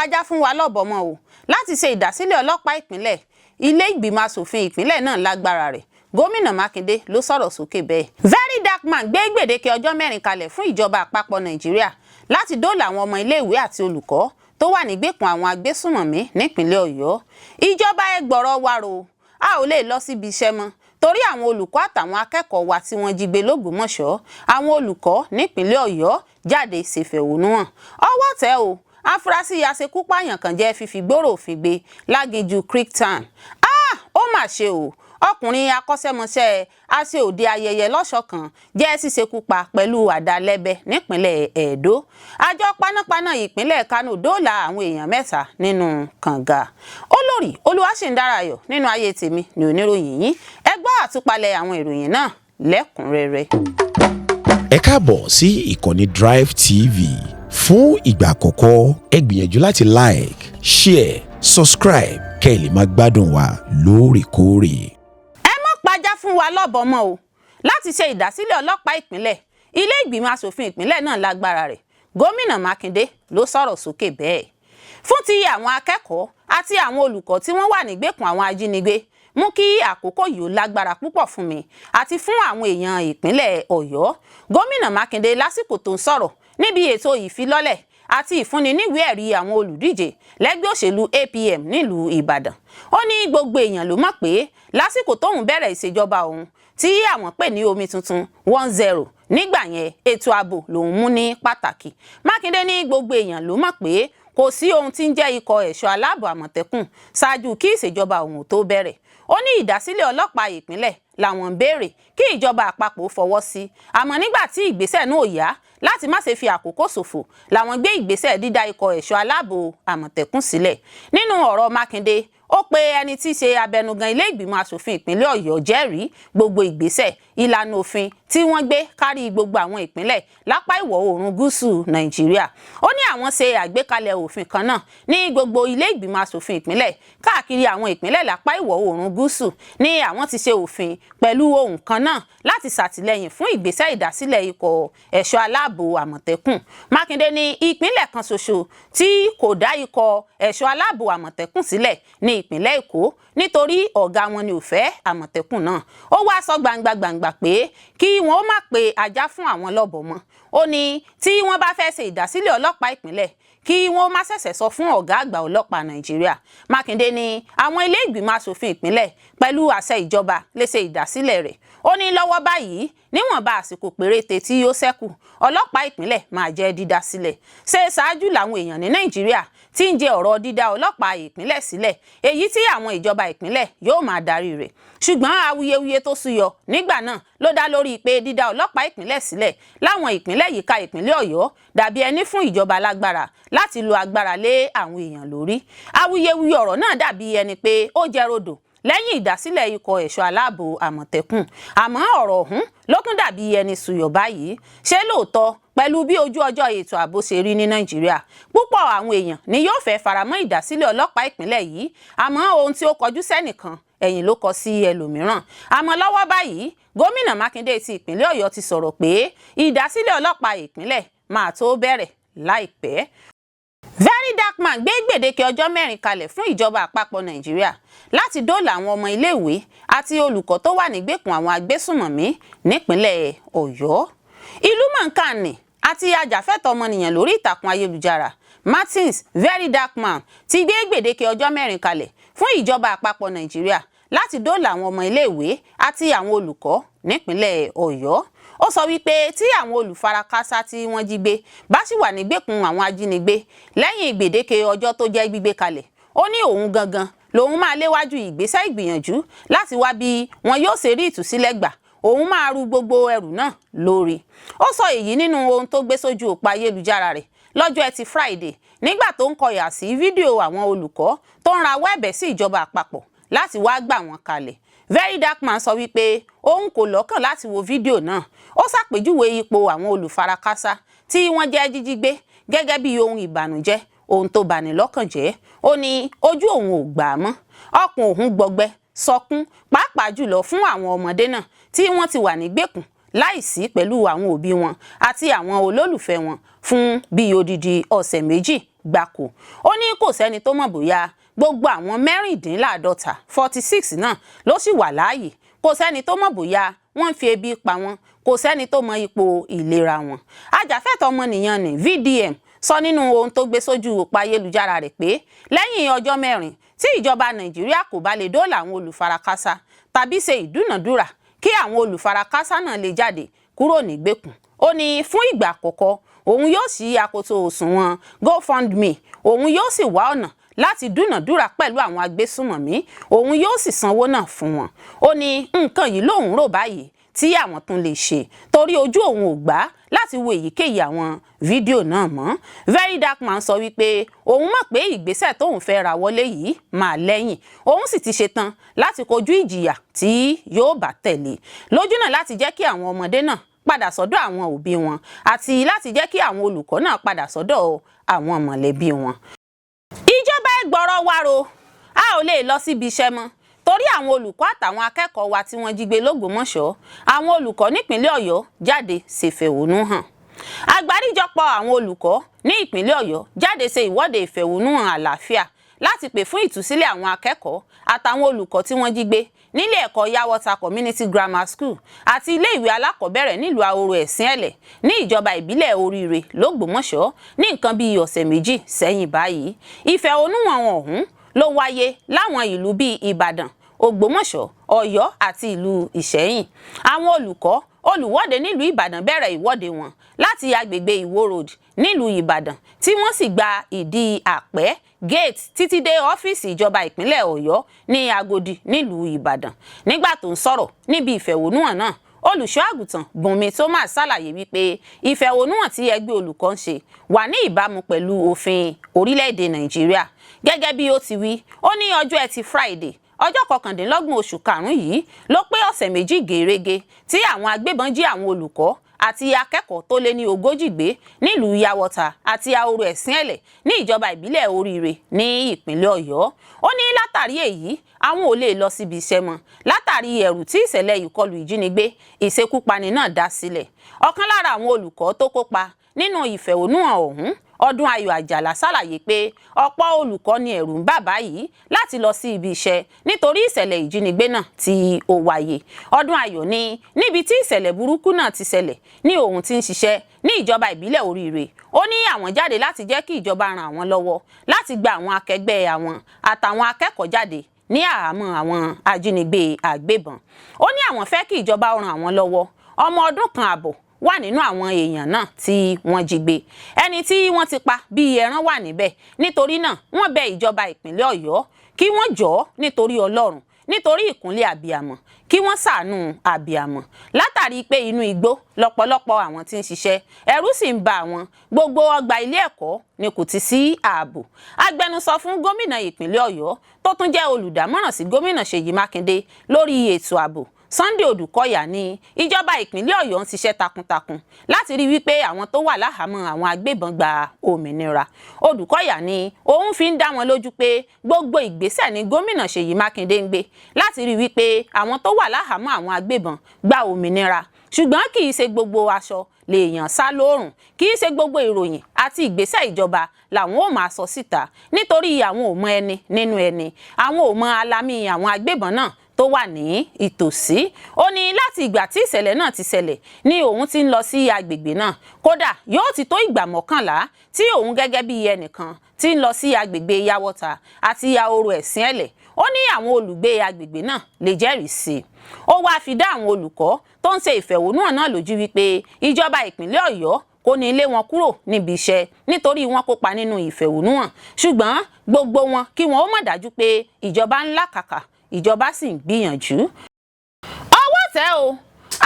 Pajá fún wa lọ́bọ̀ mọ́ o láti ṣe ìdásílẹ̀ ọlọ́pàá ìpínlẹ̀. Ilé ìgbìmọ̀ asòfin ìpínlẹ̀ náà lágbára rẹ̀. Gómìnà Mákindé ló sọ̀rọ̀ sókè bẹ́ẹ̀. Very Dark Man gbé gbèdéke ọjọ́ 4 kalẹ̀ fún ìjọba àpapọ̀ Nàìjíríà láti dóòlà àwọn ọmọ iléèwé àti olùkọ́ tó wà nígbèkùn àwọn agbésùnmọ̀mí nípínlẹ̀ Ọ̀yọ́. Ìjọba, ẹ gbọ́rọ̀ wa ro, a ò lè lọ síbi iṣẹ́ mọ́ torí àwọn olùkọ́ àtàwọn akẹ́kọ̀ọ́ wa tí wọ́n jí gbé lÓgbómọ̀ṣọ́. Àwọn olùkọ́ nípínlẹ̀ Ọ̀yọ́ jáde ṣèfẹ̀hónúhàn. Ọwọ́ tẹ̀ o, afurasí aṣekúpààyàn kan jẹ́ fífi gbòòrò òfin gbé láginjù Creektown. Ah, ó mà ṣe o, ọkùnrin akọ́ṣẹ́mọṣẹ́ aṣe òde ayẹyẹ lọ́ṣọ̀ọ́ kan jẹ́ ṣíṣekú pa pẹ̀lú àdá lẹ́bẹ̀ nípínlẹ̀ Ẹdó. Àjọ panápaná ìpínlẹ̀ Kánò dóòlà àwọn èèyàn 3 nínú kànga. Olórí Olúwaṣìndárayọ̀ nínú ayé tèmi ní oníròyìn yìí. Ẹ gbọ́ àtúpalẹ̀ àwọn ìròyìn náà lẹ́kùnrẹ́rẹ́. Ẹ káàbọ̀ sí ìkànnì Drive TV. Fún ìgbà àkọ́kọ́, ẹ gbìyànjú láti like, share, subscribe kẹ́ ẹ lè máa gbádùn wa lóòrèkóòrè. Ẹ má pajá fún wa lọ́bọ̀ mọ́ o láti ṣe ìdásílẹ̀ ọlọ́pàá ìpínlẹ̀. Ilé ìgbìmọ̀ asòfin ìpínlẹ̀ náà lágbára rẹ̀. Gómìnà Mákindé ló sọ̀rọ̀ sókè bẹ́ẹ̀. Fún ti àwọn akẹ́kọ̀ọ́ àti àwọn olùkọ́ tí wọ́n wà nígbèkùn àwọn ajínigbé, mú kí àkókò yìí ó lágbára púpọ̀ fún mi àti fún àwọn èèyàn ìpínlẹ̀ Ọ̀yọ́. Gómìnà Mákindé, lásìkò tó ń sọ̀rọ̀ níbi ètò ìfilọ́lẹ̀ àti ìfúnni níwèé ẹ̀rí àwọn olùdíje lẹ́gbẹ́ òṣèlú APM nílùú Ìbàdàn, ó ní gbogbo èèyàn ló mọ̀ pé lásìkò tóun bẹ̀rẹ̀ ìṣèjọba òun, tí àwọn pè ní omi tuntun 1-0 nígbà yẹn, ètò ààbò lòun mú ní pàtàkì. Mákindé ní gbogbo èèyàn ló mọ̀ pé kò sí ohun tí ń jẹ́ ikọ̀ ẹ̀ṣọ́ aláàbò Àmọ̀tẹ́kùn ṣáájú kí ìṣèjọba òun tó bẹ̀rẹ̀. Ó ní ìdásílẹ̀ ọlọ́pàá ìpínlẹ̀ làwọn ń béèrè kí ìjọba àpapọ̀ fọwọ́ sí, àmọ́ nígbà tí ìgbésẹ̀ náà ò yá, láti má ṣe fi àkókò ṣòfò làwọn gbé ìgbésẹ̀ dídá ikọ̀ ẹ̀ṣọ́ aláàbò Àmọ̀tẹ́kùn sílẹ̀. Nínú ọ̀rọ̀ Mákindé, ó pe ẹni tí í ṣe abẹnugan ilé ìgbìmọ̀ asòfin ìpínlẹ̀ Ọ̀yọ́ jẹ́rìí gbogbo ìgbésẹ̀ ìlànà òfin tí wọ́n gbé kárí gbogbo àwọn ìpínlẹ̀ lápá ìwọ̀ oòrùn gúúsù Nàìjíríà. Ó ní àwọn ṣe àgbékalẹ̀ òfin kan náà ní gbogbo ilé ìgbìmọ̀ asòfin ìpínlẹ̀ káàkiri àwọn ìpínlẹ̀ lápá ìwọ̀ oòrùn gúúsù ní àwọn ti ṣe òfin pẹ̀lú ohun kan náà láti ṣàtìlẹ́yìn fún ìgbésẹ̀ ìdásílẹ̀ ikọ̀ ẹ̀ṣọ́ aláàbò Àmọ̀tẹ́kùn. Mákindé ní ìpínlẹ̀ kan ṣoṣo tí kò dá ikọ̀ ẹ̀ṣọ́ aláàbò Àmọ̀tẹ́kùn sílẹ̀ ní ìpínlẹ̀ Èkó, nítorí ọ̀gá wọn ni ò fẹ́ Àmọ̀tẹ́kùn náà. Ó wá sọ gbangba gbangba pé kí wọ́n ó má pe ajá fún àwọn lọ́bọ̀ mọ́. Ó ní tí wọ́n bá fẹ́ ṣe ìdásílẹ̀ ọlọ́pàá ìpínlẹ̀, kí wọ́n má ṣẹ̀ṣẹ̀ sọ fún ọ̀gá àgbà ọlọ́pàá Nàìjíríà. Mákindé ní àwọn ilé ìgbìmọ̀ asòfin ìpínlẹ̀ pẹ̀lú àṣẹ ìjọba lè ṣe ìdásílẹ̀ rẹ̀. Ó ní lọ́wọ́ báyìí, níwọ̀nba àsìkò péréte tí ó ṣẹ́kù, ọlọ́pàá ìpínlẹ̀ máa jẹ́ dídá sílẹ̀. Ṣe ṣáájú làwọn èèyàn ní Nàìjíríà tí ń jẹ ọ̀rọ̀ dídá ọlọ́pàá ìpínlẹ̀ sílẹ̀, èyí tí àwọn ìjọba ìpínlẹ̀ yóò máa darí rẹ̀, ṣùgbọ́n awuyewuye tó súyọ nígbà náà ló dá lórí pé dídá ọlọ́pàá ìpínlẹ̀ sílẹ̀ láwọn ìpínlẹ̀ yíká ìpínlẹ̀ Ọ̀yọ́ dàbí ẹni fún ìjọba lágbára láti lo agbára lé àwọn èèyàn lórí. Awuyewuye ọ̀rọ̀ náà dàbí ẹni pé ó jẹ́ rodò lẹ́yìn ìdásílẹ̀ ikọ̀ ẹ̀ṣọ́ aláàbò Àmọ̀tẹ́kùn, àmọ́ ọ̀rọ̀ ọ̀hún ló tún dàbí ẹni sùyọ̀ báyìí. Ṣé lóòótọ́, pẹ̀lú bí ojú ọjọ́ ètò ààbò ṣe rí ní Nàìjíríà, púpọ̀ àwọn èèyàn ni yóò fẹ́ faramọ́ ìdásílẹ̀ ọlọ́pàá ìpínlẹ̀ yìí, àmọ́ ohun tí ó kọjú sẹ́nìkan, ẹ̀yìn ló kọ sí ẹlòmíràn. Àmọ́ lọ́wọ́ báyìí, gómìnà Mákindé ti ìpínlẹ̀ Ọ̀yọ́ ti sọ̀rọ̀ pé ìdásílẹ̀ ọlọ́pàá ìpínlẹ̀ máa tó bẹ̀rẹ̀ láìpẹ́. Very Dark Man gbé gbèdéke ọjọ́ 4 kalẹ̀ fún ìjọba àpapọ̀ Nàìjíríà láti dóòlà àwọn ọmọ iléèwé àti olùkọ́ tó wà nígbèkùn àwọn agbésùnmọ̀mí nípínlẹ̀ Ọ̀yọ́. Ìlú mọ̀ọ́kànnì àti ajàfẹ́tọ̀ọ́ ọmọnìyàn lórí ìtàkùn ayélujára, Martins Very Dark Man, ti gbé gbèdéke ọjọ́ 4 kalẹ̀ fún ìjọba àpapọ̀ Nàìjíríà láti dóòlà àwọn ọmọ iléèwé àti àwọn olùkọ́ nípínlẹ̀ Ọ̀yọ́. Ó sọ wípé tí àwọn olùfarakásá tí wọ́n jí gbé bá sì wà nígbèkùn àwọn ajínigbé lẹ́yìn gbèdéke ọjọ́ tó jẹ́ gbígbé kalẹ̀, ó ní òun gangan lòun máa léwájú ìgbésẹ̀ ìgbìyànjú láti wá bí wọn yóò ṣe rí ìtúsílẹ̀ gbà. Òun máa ru gbogbo ẹrù náà lórí. Ó sọ èyí nínú ohun tó gbé sójú òpó ayélujára rẹ̀ lọ́jọ́ Ẹtì Friday, nígbà tó ń kọyà sí fídíò àwọn olùkọ́ tó ń rawọ́ ẹ̀bẹ̀ sí ìjọba àpapọ̀ láti wá gbà wọ́n kalẹ̀. Very Dark Man sọ wípé òun kò lọ́kàn láti wo fídíò náà. Ó ṣàpèjúwe ipò àwọn olùfarakásá tí wọ́n jẹ́ jíjí gbé gẹ́gẹ́ bí ohun ìbànújẹ́, ohun tó bani lọ́kàn jẹ́. Ó ní ojú òun ò gbà á mọ́, ọkàn òun gbọgbẹ́ sọkún, pàápàá jùlọ fún àwọn ọmọdé náà tí wọ́n ti wà nígbèkùn láìsí pẹ̀lú àwọn òbí wọn àti àwọn olólùfẹ́ wọn fún bíi odidi ọ̀sẹ̀ 2. gbáko. Ó ní kò sẹ́ni tó mọ̀ bóyá gbogbo àwọn 46 46 náà ló sì wà láàyè. Kò sẹ́ni tó mọ̀ bóyá wọ́n ń fi ebi pa wọ́n. Kò sẹ́ni tó mọ ipò ìlera wọn. Ajàfẹ́tọ̀ọ́ ọmọnìyàn ní VDM sọ nínú ohun tó gbé sójú òpó ayélujára rẹ̀ pé lẹ́yìn ọjọ́ 4 tí ìjọba Nàìjíríà kò bá lè dóòlà àwọn olùfarakásá tàbí ṣe ìdúnàdúrà kí àwọn olùfarakásá náà lè jáde kúrò nígbèkùn, ó ní fún ìgbà àkọ́kọ́, òun yóò ṣí akoto òṣùwọ̀n GoFundMe, òun yóò sì wá ọ̀nà láti dúnàdúrà pẹ̀lú àwọn agbésùmọ̀mí, òun yóò sì sanwó náà fún wọn. Ó ní nǹkan yìí lòun rò báyìí tí àwọn tún lè ṣe, torí ojú òun ò gbà láti wo èyíkéyìí àwọn fídíò náà mọ́. Very Dark Man sọ wípé òun mọ̀ pé ìgbésẹ̀ tóun fẹ́ ra wọlé yìí máa lẹ́yìn, òun sì ti ṣetán láti kojú ìjìyà tí yóò bá tẹ̀lé lójúnà láti jẹ́ kí àwọn ọmọdé náà padà sọ́dọ̀ àwọn òbí wọn àti láti jẹ́ kí àwọn olùkọ́ náà padà sọ́dọ̀ àwọn mọ̀lẹ́bí wọn. Ìjọba, ẹ gbọ́rọ̀ wa ro. A ò lè lọ síbi iṣẹ́ mọ́ torí àwọn olùkọ́ àtàwọn akẹ́kọ̀ọ́ wa tí wọ́n jí gbé lÓgbómọ̀ṣọ́. Àwọn olùkọ́ nípínlẹ̀ Ọ̀yọ́ jáde ṣèfẹ̀hónú hàn. Àgbáríjọpọ̀ àwọn olùkọ́ ní ìpínlẹ̀ Ọ̀yọ́ jáde ṣe ìwọ́de ìfẹ̀hónúhàn àlàáfíà láti pè fún ìtúsílẹ̀ àwọn akẹ́kọ̀ọ́ àtàwọn olùkọ́ tí wọ́n jí gbé nílé ẹ̀kọ́ Yawota Community Grammar School àti ilé ìwé alákọ̀ọ́bẹ̀rẹ̀ nílùú Ahoro Ẹ̀sìn Ẹ̀lẹ̀ ní ìjọba ìbílẹ̀ Oríire lÓgbómọ̀ṣọ́ ní nǹkan bíi ọ̀sẹ̀ 2 sẹ́yìn báyìí. Ìfẹ̀hónúhàn ọ̀hún ló wáyé láwọn ìlú bíi Ìbàdàn, Ògbómọ̀ṣọ́, Ọ̀yọ́ àti ìlú Ìṣẹ̀yìn. Àwọn olùkọ́ olùwọ́de nílùú Ìbàdàn bẹ̀rẹ̀ ìwọ́de wọn láti agbègbè Ìwó Road nílùú Ìbàdàn, tí wọ́n sì gba Ìdí Àpẹ́ Gate títí dé ọ́fíìsì ìjọba ìpínlẹ̀ Ọ̀yọ́ ní Agodi nílùú Ìbàdàn. Nígbà tó ń sọ̀rọ̀ níbi ìfẹ̀hónúhàn náà, olùṣọ́ àgùntàn Bùnmi Thomas ṣàlàyé wípé ìfẹ̀hónúhàn tí ẹgbẹ́ olùkọ́ ń ṣe wà ní ìbámu pẹ̀lú òfin orílẹ̀-èdè Nàìjíríà. Gẹ́gẹ́ bí ó ti wí, ó ní ọjọ́ Ẹtì Friday, ọjọ́ 29 oṣù karùn-ún yìí ló pé ọ̀sẹ̀ 2 gèrègé tí àwọn agbébọn jí àwọn olùkọ́ àti akẹ́kọ̀ọ́ tó lé ní 40 gbé nílùú Yàwọ́ta àti Ahoro Ẹ̀sìn Ẹ̀lẹ̀ ní ìjọba ìbílẹ̀ Oríire ní ìpínlẹ̀ Ọ̀yọ́. Ó ní látàrí èyí, àwọn ò lè lọ síbi iṣẹ́ mọ́ látàrí ẹ̀rù tí ìṣẹ̀lẹ̀ ìkọlù, ìjínigbé, ìṣekúpani náà dá sílẹ̀. Ọ̀kan lára àwọn olùkọ́ tó kópa nínú ìfẹ̀hónúhàn ọ̀hún, Ọdún Ayọ̀ Àjàlá, ṣàlàyé pé ọ̀pọ̀ olùkọ́ ni ẹ̀rù ń bà báyìí láti lọ sí ibi iṣẹ́ nítorí ìṣẹ̀lẹ̀ ìjínigbé náà tí ó wáyé. Ọdún Ayọ̀ ní níbi tí ìṣẹ̀lẹ̀ burúkú náà ti ṣẹlẹ̀ ní òun ti ń ṣiṣẹ́ ní ìjọba ìbílẹ̀ Oríire. Ó ní àwọn jáde láti jẹ́ kí ìjọba ran àwọn lọ́wọ́ láti gba àwọn akẹgbẹ́ àwọn àtàwọn akẹ́kọ̀ọ́ jáde ní àhámọ́ àwọn ajínigbé àgbébọn. Ó ní àwọn fẹ́ kí ìjọba ran àwọn lọ́wọ́. Ọmọ ọdún 1.5 wà nínú àwọn èèyàn náà tí wọ́n jí gbé. Ẹni tí wọ́n ti pa bíi ẹran wà níbẹ̀. Nítorí náà, wọ́n bẹ ìjọba ìpínlẹ̀ Ọ̀yọ́ kí wọ́n jọ̀ọ́, nítorí Ọlọ́run, nítorí ìkúnlẹ̀ àbíàmọ̀, kí wọ́n ṣàánú àbíàmọ̀ látàrí pé inú igbó lọ́pọ̀lọpọ̀ àwọn tí ń ṣiṣẹ́, ẹ̀rù sì ń bà àwọn. Gbogbo ọgbà ilé ẹ̀kọ́ ni kò ti sí ààbò. Agbẹnusọ fún gómìnà ìpínlẹ̀ Ọ̀yọ́ tó tún jẹ́ olùdámọ̀ràn sí gómìnà Ṣèyí Mákindé lórí ètò ààbò, Sunday Odùkọ̀yà, ní ìjọba ìpínlẹ̀ Ọ̀yọ́ ń ṣiṣẹ́ takuntakun láti rí wípé àwọn tó wà láhàámọ́ àwọn agbébọn gba òmìnira. Odùkọ̀yà ní òun fi ń dá wọn lójú pé gbogbo ìgbésẹ̀ ní gómìnà Ṣèyí Mákindé ń gbé láti rí wípé àwọn tó wà láhàámọ́ àwọn agbébọn gba òmìnira, ṣùgbọ́n kì í ṣe gbogbo aṣọ lèèyàn sá lóòrùn, kì í ṣe gbogbo ìròyìn àti ìgbésẹ̀ ìjọba làwọn ò máa sọ síta, nítorí àwọn ò mọ ẹni nínú ẹni, àwọn ò mọ alámì àwọn agbébọn náà tó wà ní ìtòsí. Ó ní láti ìgbà tí ìṣẹ̀lẹ̀ náà ti ṣẹlẹ̀ ní òun ti ń lọ sí agbègbè náà. Kódà, yóò ti tó ìgbà 11 tí òun gẹ́gẹ́ bí ẹnìkan ti ń lọ sí agbègbè Yàwọ́ta àti Ahoro Ẹ̀sìn Ẹ̀lẹ̀. Ó ní àwọn olùgbé agbègbè náà lè jẹ́rìí sí i. Ó wáá fi dá àwọn olùkọ́ tó ń ṣe ìfẹ̀hónúhàn náà lójú wípé ìjọba ìpínlẹ̀ Ọ̀yọ́ kò ní lé wọn kúrò níbi iṣẹ́ nítorí wọ́n kópa nínú ìfẹ̀hónúhàn, ṣùgbọ́n gbogbo wọn kí wọn ó mọ̀ dájú pé ìjọba ń làkàkà, ìjọba sì ń gbìyànjú. Ọwọ́ tẹ̀ o,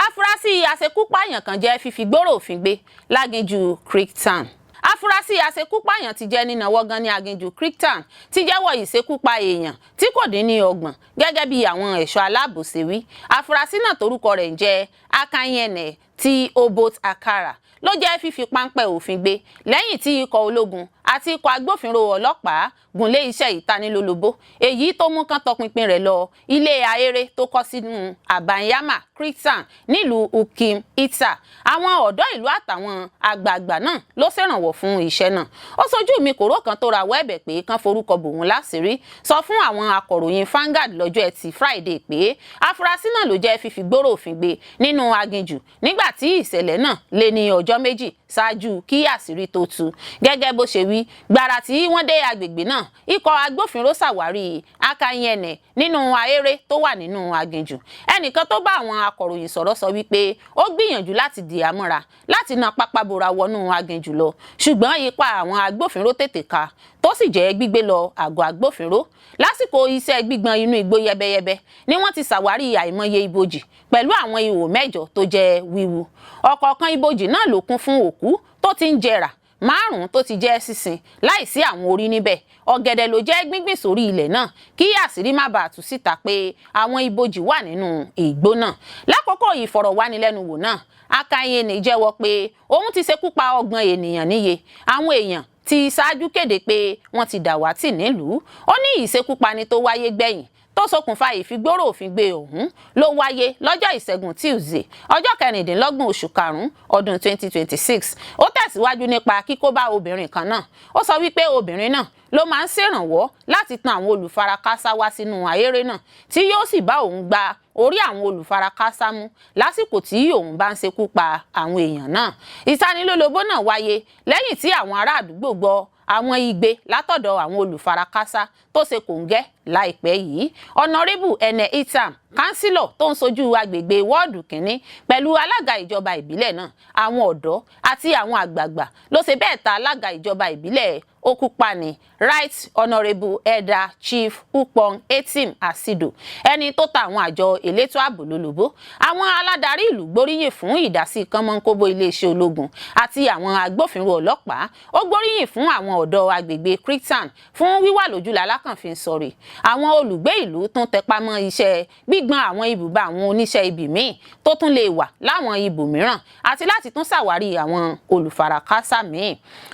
afurasí àṣekúpààyàn kan jẹ́ fífi gbòòrò òfin gbé láginjù Creektown. Afurasí àṣekúpààyàn ti jẹ́ nínàwọ́ gan ní aginjù Creektown ti jẹ́wọ́ ìṣekúpa èèyàn tí kò dín ní 30, gẹ́gẹ́ bí àwọn ẹ̀ṣọ́ aláàbò ṣe wí. Afurasí náà torúkọ rẹ̀ ń jẹ́ Akanyene. Ti Obot Akara ló jẹ́ fífi páńpẹ́ òfin gbé lẹ́yìn tí ikọ̀ ológun àti ikọ̀ agbófinró ọlọ́pàá gùnlé iṣẹ́ ìtanilólobó, èyí tó mú kán tọpinpin rẹ̀ lọ ilé ahéré tó kọ́ sínú Abanyama Christian nílùú Ukim Ita. Àwọn ọ̀dọ́ ìlú àtàwọn àgbààgbà náà ló ṣèrànwọ́ fún iṣẹ́ náà. Ó sojú mi kòró kan tó rawọ́ ẹ̀bẹ̀ pé kán forúkọ bòun láṣìírí sọ fún àwọn akọ̀ròyìn Vanguard lọ́jọ́ Ẹtì Friday pé afurasí náà ló jẹ́ fífi gbóró òfin gbé nínú aginjù nígbà tí ìṣẹ̀lẹ̀ náà lé ní ọjọ́ 2 ṣáájú kí àṣírí tó tú. Gẹ́gẹ́ bó ṣe wí, gbàrà tí wọ́n dé agbègbè náà, ikọ̀ agbófinró ṣàwárí Akanyene nínú ahéré tó wà nínú aginjù. Ẹnìkan tó bá àwọn akọ̀ròyìn sọ̀rọ̀ sọ wípé ó gbìyànjú láti dì á mọ́ra láti na pápá bora wọnú aginjù lọ, ṣùgbọ́n ipa àwọn agbófinró tètè ká, tó sì jẹ́ gbígbé lọ àgọ́ agbófinró. Lásìkò iṣẹ́ gbígbọn inú igbó yẹbẹyẹbẹ ni wọ́n ti ṣàwárí àìmọye ibojì pẹ̀lú àwọn ihò 8 tó jẹ́ wíwú. Ọ̀kọ̀ọ̀kan ibojì náà ló kún fún òkú tó ti ń jẹrà, 5 tó ti jẹ́ sísin láìsí àwọn orí níbẹ̀. Ọ̀gẹ̀dẹ̀ ló jẹ́ gbíngbìn sórí ilẹ̀ náà kí àṣírí má bàa tú síta pé àwọn ibojì wà nínú igbó náà. Lákòókò ìfọ̀rọ̀wánilẹ́nuwò náà, Akanyene jẹ́wọ́ pé òun ti ṣekú pa 30 ènìyàn níye. Àwọn èèyàn ti ṣáájú kéde pé wọ́n ti dàwátì nílùú. Ó ní ìṣekúpani tó wáyé gbẹ̀yìn tó ṣokùnfà ìfigbóró òfin gbé ọ̀hún ló wáyé lọ́jọ́ Ìṣẹ́gun Tuesday, ọjọ́ 26 oṣù karùn-ún ọdún 2026. Ó tẹ̀síwájú nípa kíkóbá obìnrin kan náà. Ó sọ wípé obìnrin náà ló máa ń ṣèrànwọ́ láti tan àwọn olùfarakásá wá sínú ahéré náà, tí yóò sì bá òun gba orí àwọn olùfarakásá mú lásìkò tí òun bá ń ṣekú pa àwọn èèyàn náà. Ìtanilólobó náà wáyé lẹ́yìn tí àwọn ará àdúgbò gbọ́ àwọn igbe látọ̀dọ̀ àwọn olùfarakásá tó ṣe kòńgẹ́ láìpẹ́ yìí. Ọ̀nàrẹ́bù Ene Itam, kánsílọ̀ tó ń sojú agbègbè wọ́ọ̀dù kínní pẹ̀lú alága ìjọba ìbílẹ̀ náà, àwọn ọ̀dọ́ àti àwọn àgbààgbà ló ṣe bẹ́ẹ̀ ta alága ìjọba ìbílẹ̀ Okupani, Right Honourable Elder Chief Ukpong Etim Asido, ẹni tó ta àwọn àjọ elétò ààbò lólobó. Àwọn aládarí ìlú gbóríyìn fún ìdásí kánmọ́nkóbó iléeṣẹ́ ológun àti àwọn agbófinró ọlọ́pàá. Ó gbóríyìn fún àwọn ọ̀dọ́ agbègbè Christian fún wíwà lójúlá alákànfin sọ̀rí. Àwọn olùgbé ìlú tún tẹpá mọ́ iṣẹ́ gbígbọ́n àwọn ibùba àwọn oníṣẹ́ ibi míì tó tún lè wà láwọn ibòmíràn àti láti tún ṣàwárí àwọn olùfarakásá míì.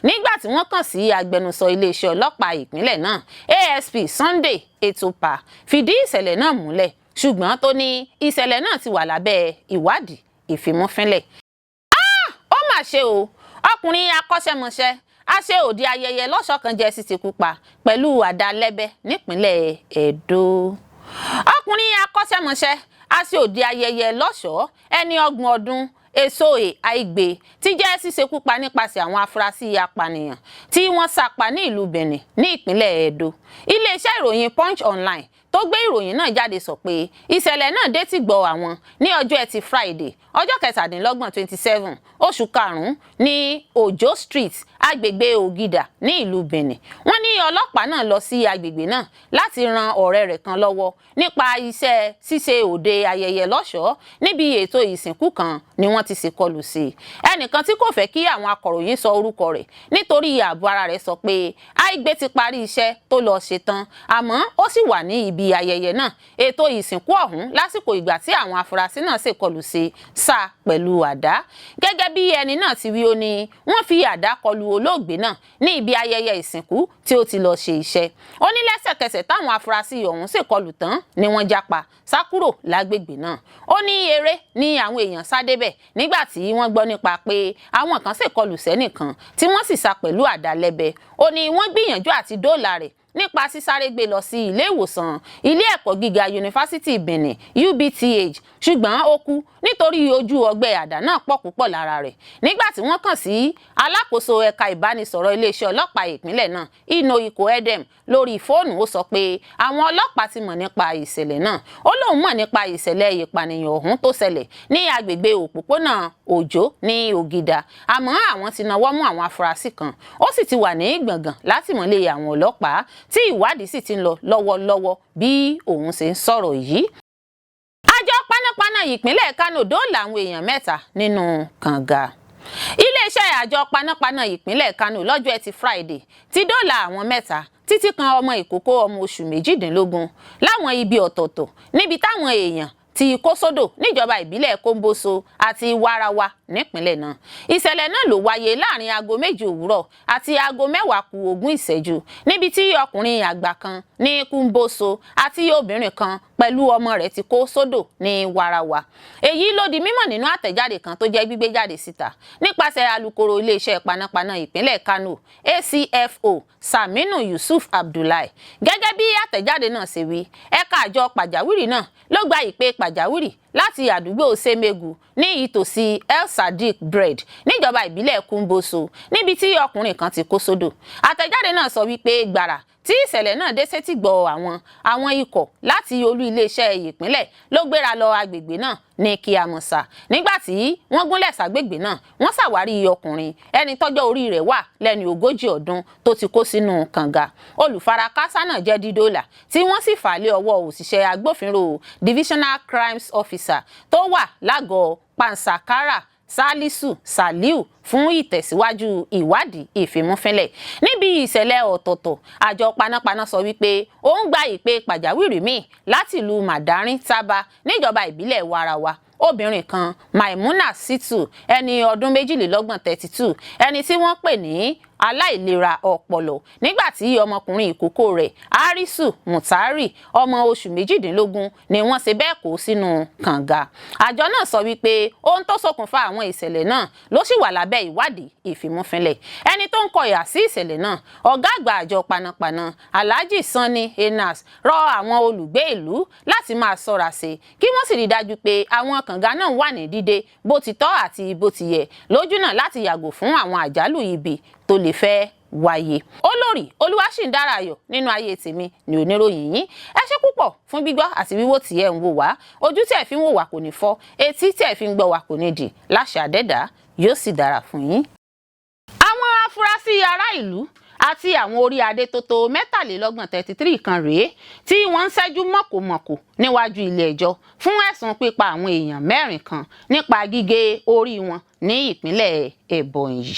Nígbà tí wọ́n kàn sí agbẹnusọ iléeṣẹ́ ọlọ́pàá ìpínlẹ̀ náà, ASP Sunday Etopa fìdí ìṣẹ̀lẹ̀ náà múlẹ̀, ṣùgbọ́n tó ní ìṣẹ̀lẹ̀ náà ti wà lábẹ́ ìwádìí ìfimúfínlẹ̀. Ó mà ṣe o, ọkùnrin akọ́ṣẹ́mọṣẹ́ a ṣe òde ayẹyẹ lọ́ṣọ̀ọ́ kan jẹ́ sí ti kú pa pẹ̀lú àdá lẹ́bẹ́ nípínlẹ̀ Ẹdó. Ọkùnrin akọ́ṣẹ́mọṣẹ́ a ṣe òde ayẹyẹ lọ́ṣọ̀ọ́ ẹni 30 ọdún Esohe Aigbe ti jẹ́ ṣíṣekú pa nípasẹ̀ àwọn afurasí apànìyàn tí wọ́n sá pa ní ìlú Benin ní ìpínlẹ̀ Ẹdó. Iléeṣẹ́ ìròyìn Punch Online tó gbé ìròyìn náà jáde sọ pé ìṣẹ̀lẹ̀ náà dé ti gbọ́ àwọn ní ọjọ́ Ẹtì Friday, ọjọ́ 27, 27 oṣù karùn-ún ní Ojo Street, agbègbè Ògìdà ní ìlú Benin. Wọ́n ní ọlọ́pàá náà lọ sí agbègbè náà láti ran ọ̀rẹ́ rẹ̀ kan lọ́wọ́ nípa iṣẹ́ ṣíṣe òde ayẹyẹ lọ́ṣọ̀ọ́. Níbi ètò ìsìnkú kan ni wọ́n ti ṣèkọlù sí i. Ẹnìkan tí kò fẹ́ kí àwọn akọ̀ròyìn sọ orúkọ rẹ̀ nítorí ààbò ara rẹ̀ sọ pé Aigbe ti parí iṣẹ́ tó lọ ṣe tán, àmọ́ ó sì wà ní ibi ayẹyẹ náà, ètò ìsìnkú ọ̀hún, lásìkò ìgbà tí àwọn afurasí náà ṣèkọlù sí sá pẹ̀lú àdá. Gẹ́gẹ́ bí ẹni náà ti wí, ó ní wọ́n fi àdá kọlù olóògbé náà ní ibi ayẹyẹ ìsìnkú tí ó ti lọ ṣe iṣẹ́. Ó ní lẹ́sẹ̀kẹsẹ̀ táwọn afurasí ọ̀hún ṣèkọlù tán ni wọ́n jápa sá kúrò lágbègbè náà. Ó ní eré ní àwọn èèyàn sá débẹ̀ nígbà tí wọ́n gbọ́ nípa pé àwọn kan ṣèkọlù sẹ́nìkan tí wọ́n sì sá pẹ̀lú àdá lẹ́bẹ̀. Ó ní wọ́n gbìyànjú àti dóòlà rẹ̀ nípa sísáré gbé lọ sí ilé ìwòsàn ilé ẹ̀kọ́ gíga yunifásítì Benin UBTH, ṣùgbọ́n ó kú nítorí ojú ọgbẹ́ àdá náà pọ̀ púpọ̀ lára rẹ̀. Nígbà tí wọ́n kàn sí alákòóso ẹ̀ka ìbánisọ̀rọ̀ iléeṣẹ́ ọlọ́pàá ìpínlẹ̀ náà, Ino Iko Edem, lórí fóònù, ó sọ pé àwọn ọlọ́pàá ti mọ̀ nípa ìṣẹ̀lẹ̀ náà. Ó lóun mọ̀ nípa ìṣẹ̀lẹ̀ ìpànìyàn ọ̀hún tó ṣẹlẹ̀ ní agbègbè òpópónà Òjó ní Ògìdà, àmọ́ àwọn ti nawọ́ mú àwọn afurasí kan, ó sì ti wà ní gbọ̀ngàn látìmọ́lé àwọn ọlọ́pàá tí ìwádìí sì ti ń lọ lọ́wọ́lọ́wọ́ bí òun ṣe ń sọ̀rọ̀ yìí. Àjọ panápaná ìpínlẹ̀ Kánò dóòlà àwọn èèyàn 3 nínú kànga. Iléeṣẹ́ àjọ panápaná ìpínlẹ̀ Kánò lọ́jọ́ Ẹtì Friday ti dóòlà àwọn 3 títí kan ọmọ ìkókó ọmọ oṣù 18 láwọn ibi ọ̀tọ̀ọ̀tọ̀ níbi táwọn èèyàn ti kó sódò níjọba ìbílẹ̀ Kóńbóso àti Warawa nípínlẹ̀ náà. Ìṣẹ̀lẹ̀ náà ló wáyé láàrin aago 7 òwúrọ̀ àti aago 9:40, níbi tí ọkùnrin àgbà kan ní Kúńbóso àti obìnrin kan pẹ̀lú ọmọ rẹ̀ ti kó sódò ní Warawa. Èyí ló di mímọ̀ nínú àtẹ̀jáde kan tó jẹ́ gbígbé jáde síta nípasẹ̀ alukoro iléeṣẹ́ panápaná ìpínlẹ̀ Kano, ACFO Saminu Yusuf Abdullahi. Gẹ́gẹ́ bí àtẹ̀jáde náà ṣe wí, ẹ̀ka àjọ pàjáwìrì náà ló gba ìpè pàjáwìrì láti àdúgbò Semegu ní ìtòsí El Sadiq Bread níjọba ìbílẹ̀ Kúńbóso, níbi tí ọkùnrin kan ti kó sódò. Àtẹ̀jáde náà sọ wípé gbàrà tí ìṣẹ̀lẹ̀ náà dé sétígbọ̀ àwọn ikọ̀ láti olú iléeṣẹ́ ìpínlẹ̀ ló gbéra lọ agbègbè náà ní kíámọ̀sá. Nígbà tí wọ́n gúnlẹ̀ ságbègbè náà, wọ́n ṣàwárí ọkùnrin ẹni tọ́jọ́ orí rẹ̀ wà lẹ́ni 40 ọdún tó ti kó sínú kànga. Olùfarakásá náà jẹ́ dídóòlà, tí wọ́n sì fà lé ọwọ́ òṣìṣẹ́ agbófinró divisional crimes officer tó wà lágọ̀ọ́ Pansakara, Salisu Saliu, fún ìtẹ̀síwájú ìwádìí ìfimúfínlẹ̀. Níbi ìṣẹ̀lẹ̀ ọ̀tọ̀ọ̀tọ̀, àjọ panápaná sọ wípé ó ń gba ìpè pàjáwìrì míì láti ìlú Madarin Taba níjọba ìbílẹ̀ Warawa. Obìnrin kan, Maimuna Situ, ẹni ọdún 22, 32, ẹni tí wọ́n pè ní aláìlera ọpọlọ, nígbà tí ọmọkùnrin ìkókó rẹ̀, Harisu Mutari, ọmọ oṣù 18, ni wọ́n ṣe bẹ́ẹ̀ kó sínú kànga. Àjọ náà sọ wípé ohun tó ṣokùnfà àwọn ìṣẹ̀lẹ̀ náà ló sì wà lábẹ́ ìwádìí ìfimúfínlẹ̀. Ẹni tó ń kọ ìhà sí ìṣẹ̀lẹ̀ náà, ọ̀gá àgbà àjọ panápaná, Alhaji Sanni Enas, rọ àwọn olùgbé ìlú láti máa ṣọ́ra ṣe, kí wọ́n sì rí dájú pé àwọn kànga náà wà ní dídé bó ti tọ́ àti bó ti yẹ, lójúnà láti yàgò fún àwọn àjálù ibi tó lè fẹ́ wáyé. Olórí Olúwaṣìndára Ayọ̀ nínú ayé tèmi ní oníròyìn yín. Ẹ ṣé púpọ̀ fún gbígbọ́ àti wíwò tí ẹ ń wò wá. Ojú tí ẹ fi ń wò wá kò ní fọ́, etí tí ẹ fi ń gbọ́ wá kò ní dì. Láṣẹ àdẹ́dàá, yóò sì dára fún yín. Àwọn afurasí ará ìlú àti àwọn orí adé tó tó 33, 33 kan rèé tí wọ́n ń ṣẹ́jú mọ̀kòmọ̀kò níwájú ilé ẹjọ́ fún ẹ̀sùn pípa àwọn èèyàn mẹ́rin kan nípa gígé orí wọn ní ìpínlẹ̀ Ebonyi.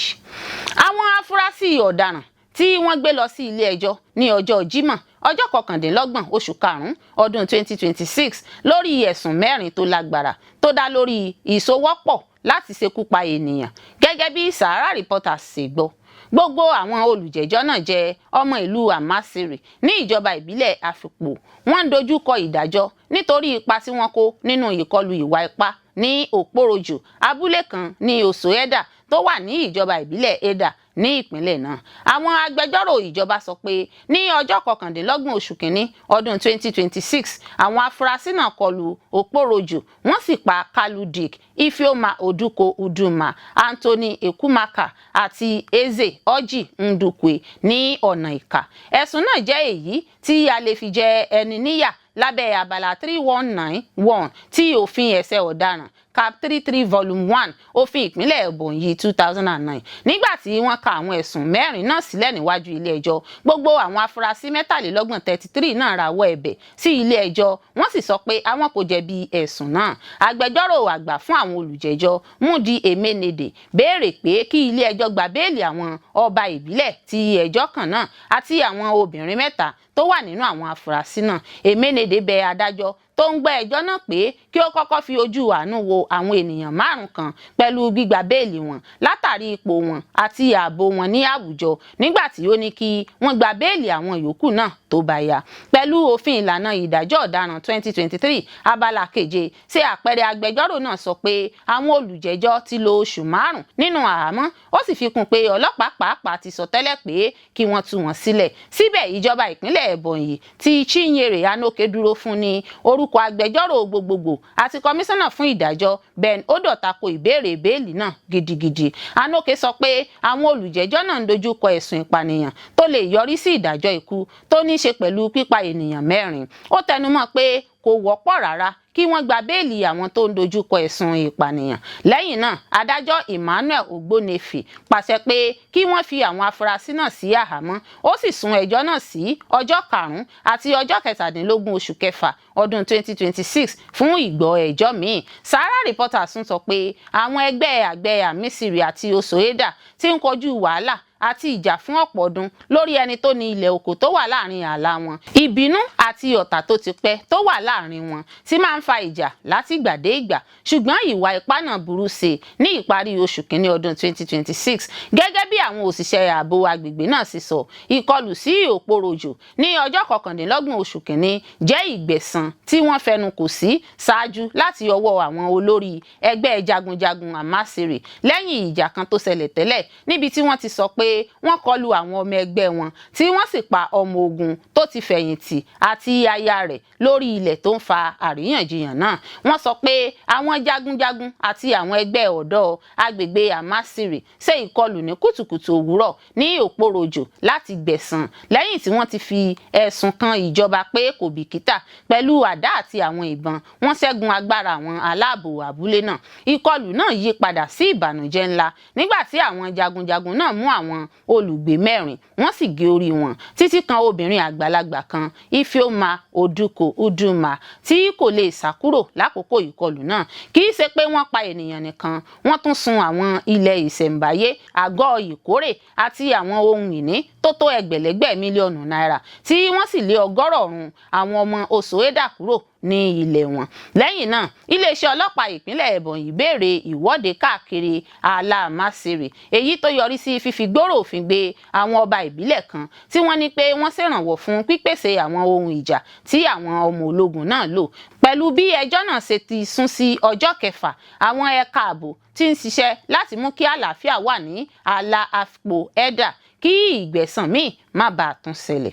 Àwọn afurasí ọ̀daràn tí wọ́n gbé lọ sí ilé ẹjọ́ ní ọjọ́ Jímọ̀, ọjọ́ 29 oṣù karùn-ún ọdún 2026, lórí ẹ̀sùn mẹ́rin tó lágbára tó dá lórí ìsowọ́pọ̀ láti ṣekú pa ènìyàn. Gẹ́gẹ́ bí Sahara Reporters ṣe gbọ́, gbogbo àwọn olùjẹ́jọ́ náà jẹ́ ọmọ ìlú Amasiri ní ìjọba ìbílẹ̀ Àfikpò. Wọ́n ń dojú kọ ìdájọ́ nítorí ipa tí wọ́n kó nínú ìkọlù ìwà ipá ní Òpòròjò, abúlé kan ní Osoeda tó wà ní ìjọba ìbílẹ̀ Eda ní ìpínlẹ̀ náà. Àwọn agbẹjọ́rò ìjọba sọ pé ní ọjọ́ 29 oṣù kínní ọdún 2026, àwọn afurasí náà kọlu Òpòròjò, wọ́n sì pa Kalu Dick, Ifeoma Oduko Uduma, Anthony Ekumaka àti Eze Orji Ndukwe ní ọ̀nà ìkà. Ẹ̀sùn náà jẹ́ èyí tí a lè fi jẹ ẹni níyà lábẹ́ abala 319(1) tí òfin ẹ̀ṣẹ̀ ọ̀daràn, Cap 33, Volume 1, òfin ìpínlẹ̀ Ebonyi 2009. Nígbà tí wọ́n ka àwọn ẹ̀sùn mẹ́rin náà sílẹ̀ níwájú ilé ẹjọ́, gbogbo àwọn afurasí 33, 33 náà rawọ́ ẹ̀bẹ̀ sí ilé ẹjọ́, wọ́n sì sọ pé àwọn kò jẹ̀bi ẹ̀sùn náà. Agbẹjọ́rò àgbà fún àwọn olùjẹ́jọ́, Múdi Emenede, béèrè pé kí ilé ẹjọ́ gba béèlì àwọn ọba ìbílẹ̀ tí ẹjọ́ kàn náà àti àwọn obìnrin mẹ́ta tó wà nínú àwọn afurasí náà. Emenede bẹ adájọ́ tó ń gbọ́ ẹjọ́ náà pé kí ó kọ́kọ́ fi ojú àánú wo àwọn ènìyàn márùn kan pẹ̀lú gbígba béèlì wọn látàrí ipò wọn àti ààbò wọn ní àwùjọ, nígbà tí ó ní kí wọ́n gba béèlì àwọn yòókù náà tó bá yá. Pẹ̀lú òfin ìlànà ìdájọ́ ọ̀daràn 2023, abala keje ṣe àpẹẹrẹ, agbẹjọ́rò náà sọ pé àwọn olùjẹ́jọ́ ti lo oṣù 5 nínú àhámọ́. Ó sì fi kún pé ọlọ́pàá pàápàá ti sọ tẹ́lẹ̀ pé kí wọ́n tú wọn sílẹ̀. Síbẹ̀, ìjọba ìpínlẹ̀ Ebonyi tí Chinyere Anoke dúró fún ní orúkọ agbẹjọ́rò gbogbogbò àti kọmíṣánná fún ìdájọ́, Ben Odo, tako ìbéèrè béèlì náà gidigidi. Anoke sọ pé àwọn olùjẹ́jọ́ náà ń dojú kọ ẹ̀sùn ìpànìyàn tó lè yọrí sí ìdájọ́ ikú tó ní í ṣe pẹ̀lú pípa ènìyàn mẹ́rin. Ó tẹnumọ́ pé kò wọ́pọ̀ rárá kí wọ́n gba béèlì àwọn tó ń dojú kọ ẹ̀sùn ìpànìyàn. Lẹ́yìn náà, adájọ́ Emmanuel Ogbonefi pàṣẹ pé kí wọ́n fi àwọn afurasí náà sí àhámọ́, ó sì sún ẹjọ́ náà sí ọjọ́ 5 àti ọjọ́ 17 oṣù kẹfà ọdún 2026 fún ìgbọ́ ẹjọ́ míì. Sahara Reporters tún sọ pé àwọn ẹgbẹ́ àgbẹ̀ Amisiri àti Osoeda ti ń kojú wàhálà. àti ìjà fún ọ̀pọ̀ ọdún lórí ẹni tó ní ilẹ̀ oko tó wà láàrin ààlà wọn. Ìbínú àti ọ̀tá tó ti pẹ́ tó wà láàrin wọn ti máa ń fa ìjà látìgbà dé ìgbà, ṣùgbọ́n ìwà ipá náà burú sí i ní ìparí oṣù kínní ọdún 2026. Gẹ́gẹ́ bí àwọn òṣìṣẹ́ ààbò agbègbè náà ṣe sọ, ìkọlù sí Òporòjò ní ọjọ́ 29 oṣù kínní jẹ́ ìgbẹ̀san tí wọ́n fẹnu kò sí ṣáájú láti ọwọ́ àwọn olórí ẹgbẹ́ jagunjagun Amasiri lẹ́yìn ìjà kan tó ṣẹlẹ̀ tẹ́lẹ̀, níbi tí wọ́n ti sọ pé wọ́n kọlu àwọn ọmọ ẹgbẹ́ wọn tí wọ́n sì pa ọmọ ogun tó ti fẹ̀yìntì àti aya rẹ̀ lórí ilẹ̀ tó ń fa àríyànjiyàn náà. Wọ́n sọ pé àwọn jagunjagun àti àwọn ẹgbẹ́ ọ̀dọ́ agbègbè Amasiri ṣe ìkọlù ní kùtùkùtù òwúrọ̀ ní Òporòjò láti gbẹ̀san lẹ́yìn tí wọ́n ti fi ẹ̀sùn kan ìjọba pé kò bìkítà. Pẹ̀lú àdá àti àwọn ìbọn, wọ́n ṣẹ́gun agbára àwọn aláàbò abúlé náà. Ìkọlù náà yí padà sí ìbànújẹ́ ńlá nígbà tí àwọn jagunjagun náà mú àwọn olùgbé mẹ́rin, wọ́n sì gé orí wọn, títí kan obìnrin àgbàlagbà kan, Ifeoma Oduko Uduma, tí kò lè sá kúrò lákòókò ìkọlù náà. Kì í ṣe pé wọ́n pa ènìyàn nìkan, wọ́n tún sun àwọn ilẹ̀ ìṣẹ̀ǹbáyé, àgọ́ ìkórè àti àwọn ohun ìní tó tó ẹgbẹ̀lẹ́gbẹ̀ mílíọ̀nù náírà, tí wọ́n sì lé ọgọ́rọ̀ọ̀rún àwọn ọmọ Oṣòẹ́dà kúrò ní ilẹ̀ wọn. Lẹ́yìn náà, iléeṣẹ́ ọlọ́pàá ìpínlẹ̀ Ebonyi béèrè ìwọ́de káàkiri ààlà Amasiri, èyí tó yọrí sí fífi gbòòrò òfin gbé àwọn ọba ìbílẹ̀ kan tí wọ́n ní pé wọ́n ṣèrànwọ́ fún pípèsè àwọn ohun ìjà tí àwọn ọmọ ológun náà lò. Pẹ̀lú bí ẹjọ́ náà ṣe ti sún sí ọjọ́ 6, àwọn ẹ̀ka ààbò ti ń ṣiṣẹ́ láti mú kí àlàáfíà wà ní ààlà Afikpo Edda kí ìgbẹ̀san míì má bàa tún ṣẹlẹ̀.